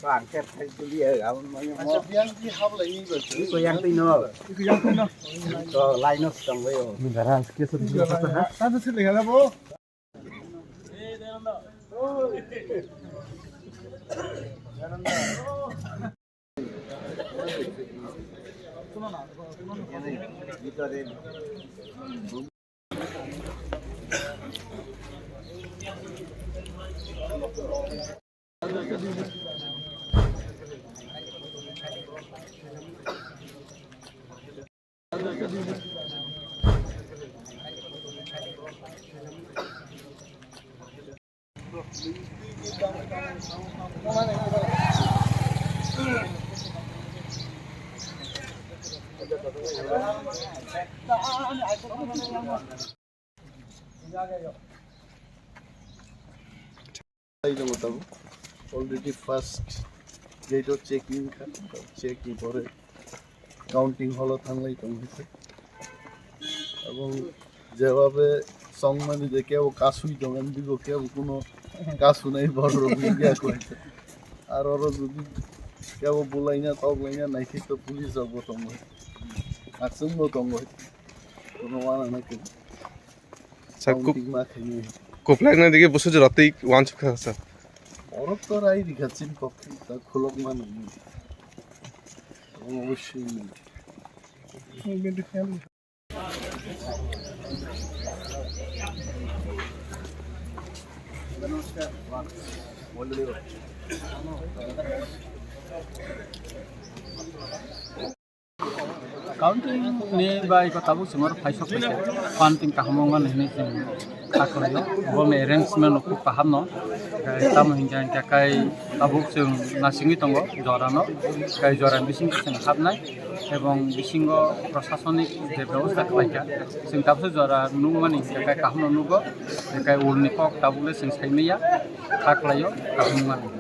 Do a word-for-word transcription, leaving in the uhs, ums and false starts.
Ang khe thai tuli ya, ang manya mo. Acha, biang di hap lai ni ba. Iko yang twi no. Iko yang twi no. To lai no tong bai o. Ni dara ke so tuli kata ha. Ta to sile gala bo. Already first gate o checking kha, check ni pore counting hall o thanglai tong kha. Abong jebabe songmani je kebo kasui tong, ani bigo kebo kuno kasunai borok wngya koi. Ar oro jodi kebo bulaina toklaina naikhe to police rok bo tongo, aksung bo tongo, kuno wana naikhe. Sa kup-, kuplak na dige busu jora tei wansuk kha sa. Orok to rai rikha chin kok ta khulok mano. Obossoi. Counting ni bai ko tabuk chwng oro phaisok phaikha, counting kaham wngmani hinwi chwng kha khlaio. Obo ni arrangement rok khub kaham no, tamo hinkhe hinkhe kai tabuk chwng nasingwi tongo jora no, kai jora ni bisingo chwng habnai ebong bisingo prosasonik je bebosta khlaikha, chwng tabukhe jora nukmani hinkhe kai kaham no nugo, kai ulni kok tabukle chwng saimanya kha khlaio kaham wngmani.